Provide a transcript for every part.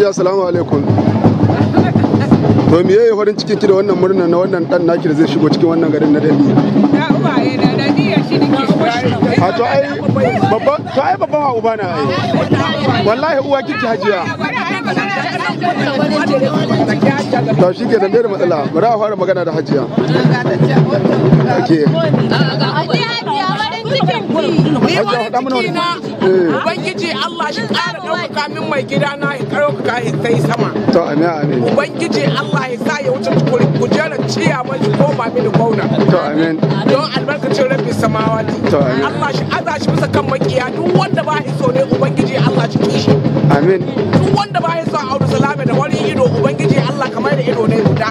Hajiya, assalamu alaikum. To me yayi farin cikin ki da wannan murna na wannan dan naki da zai shigo cikin wannan garin na Dandi? Da uwaye na da niyya shi nake. A to ai babban, to ai babban wa uba na ai. Wallahi uwa kike, Hajiya. To shi ke da matsala. Bari a fara magana da Hajiya. Okay. Ni Hajiya, wani faɗa mana ciki na wani. Ubangiji Allah shi ƙara ɗaukaka min mai gida na, ya ɗaukaka ya sai sama. To amin, amin. Ubangiji Allah ya sa ya wuce kujerar ciyaman shi koma mini gwamna. To amin. Don albarkacin rabbi samawati. To, amin. Allah shi aza shi bisa kan makiya, duk wanda ba ya so ne, Ubangiji Allah shi kishi. Amin. Duk wanda ba ya so Audu Salame da wani ido, Ubangiji Allah kamar da ido ne guda.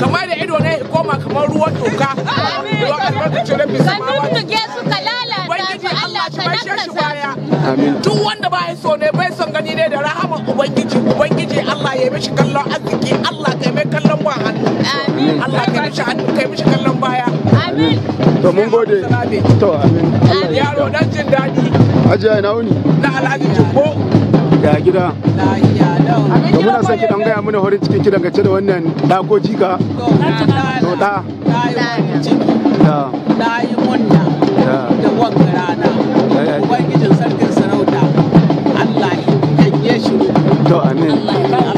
Kamar da ido ne ya koma kamar ruwan toka. Don albarkacin rabbi samawati. Nunnuge suka lalata Ubangiji su, Allah Allah shi ka bashe shi nakasa baya. Amin. Duk wanda ba ya so ne, bai son gani ne da rahama Ubangiji, Ubangiji Allah ya mishi kallon arziki, Allah kai mai kallon ba hannu. Amin. Allah kai mishi hannu, kai mishi kallon baya. Amin. To mun gode. To amin. Allah ya Yaro dan jin daɗi. Hajiya, ina wuni? Na Alhaji Jibbo. Ya gida? To muna son ki dan gaya mana farin cikin ki dangance da wannan da ko jika. To da. Da. Na yi munna Da. da wanga rana. Ya. Ubangijin sarkin sarauta, Allah ya yanye shi. To amin.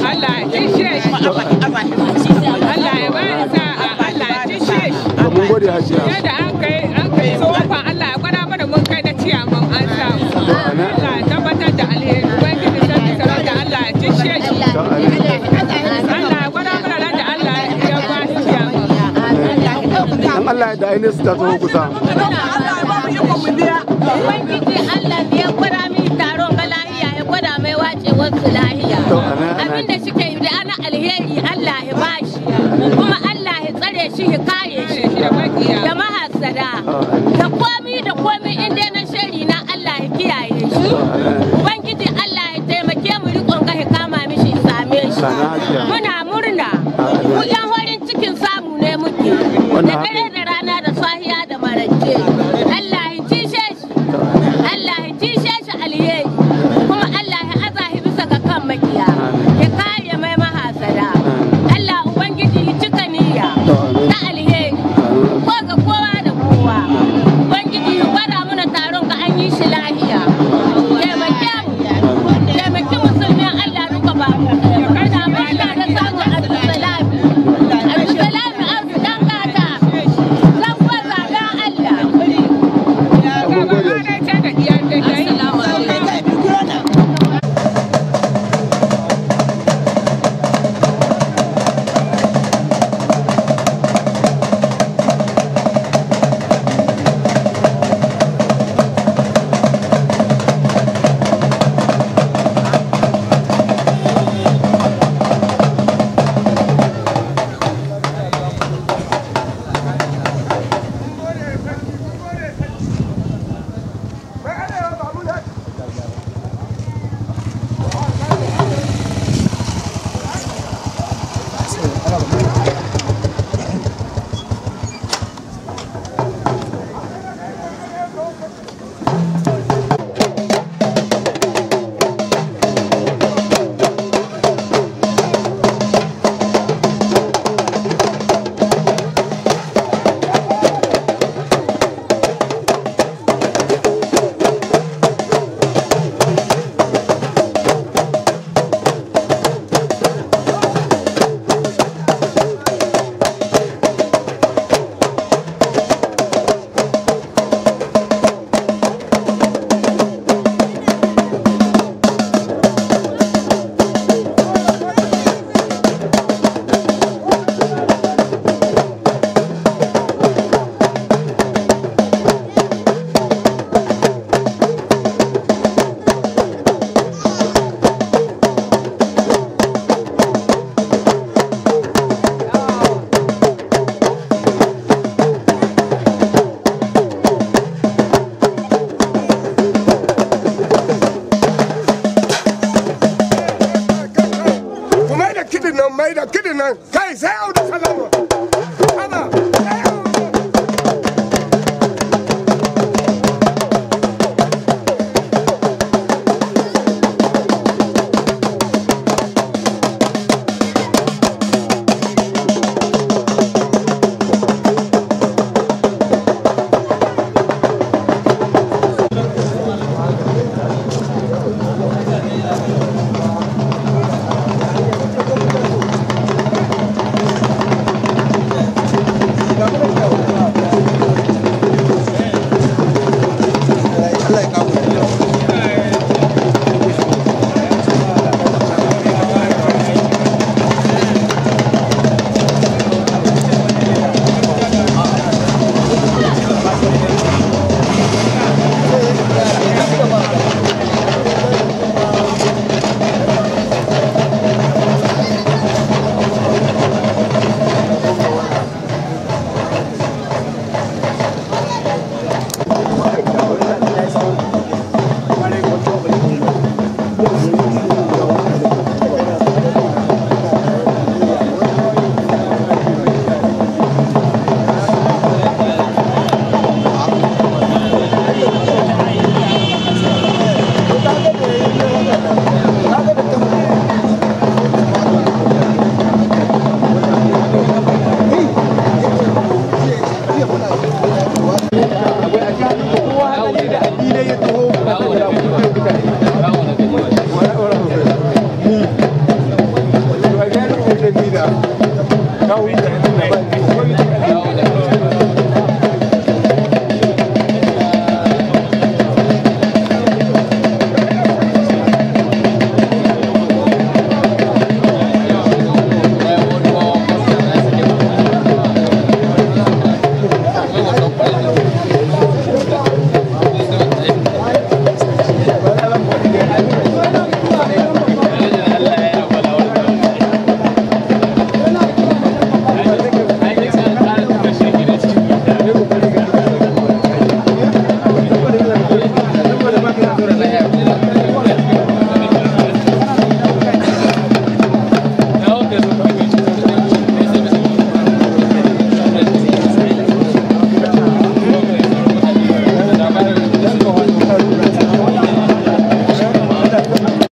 Allah ya kishe shi. Allah ya aza shi. Allah ya bani sa'a, Allah ya kishe shi. To mun gode, Hajiya. Yadda an kai tsofa, Allah ya gwada mana mun kai na ciyaman an samu. To amin. Allah ya tabbatar da alheri. Ubangiji sarki sarauta, Allah ya kishe shi. To amin. Allah ya gwada mana ran da Allah ya ba shi ciyaman. Dan Allah ya da ainihin su ta taho kusa. Ubangiji Allah ya gwada mini taron ga lahiya, ya gwada mai wacewar su lahiya. To amin, amin. Abinda suke yi da ana alheri, Allah ya bashi. Kuma Allah ya tsare shi, ya kare shi. Da makiya. Da mahasada. Da komi da komi, inda na shari na, Allah ya kiyaye shi. Ubangiji Allah ya taimake mu rikon ga ya kama mishi ya same shi. Sana, Hajiya. Muna murna. Mu yan horin cikin samu ne muke. Wannan Da dare da rana da sahiya da maraice. Allah ya cishe shi. Allah ya cishe shi alheri. Kuma Allah ya aza shi bisa ga kan makiya. Ya kare mai mahasada. Allah Ubangiji ya cika niyya ta alheri. Ko ga kowa da kowa. Ubangiji ya gwada mana taron ga an yi shi lahiya. Taimake mu. Taimaki musulmin Allah duka ba mu. Muna murna da samun Abdulsalami. Abdulsalami Audu dan gata. Zan gwaza dan Allah. To mun gode. Assalamu alaikum. Ku mai da kiɗin nan, mai da kiɗin nan, kai sai Audu Salama. Haba, sai Audu. Da.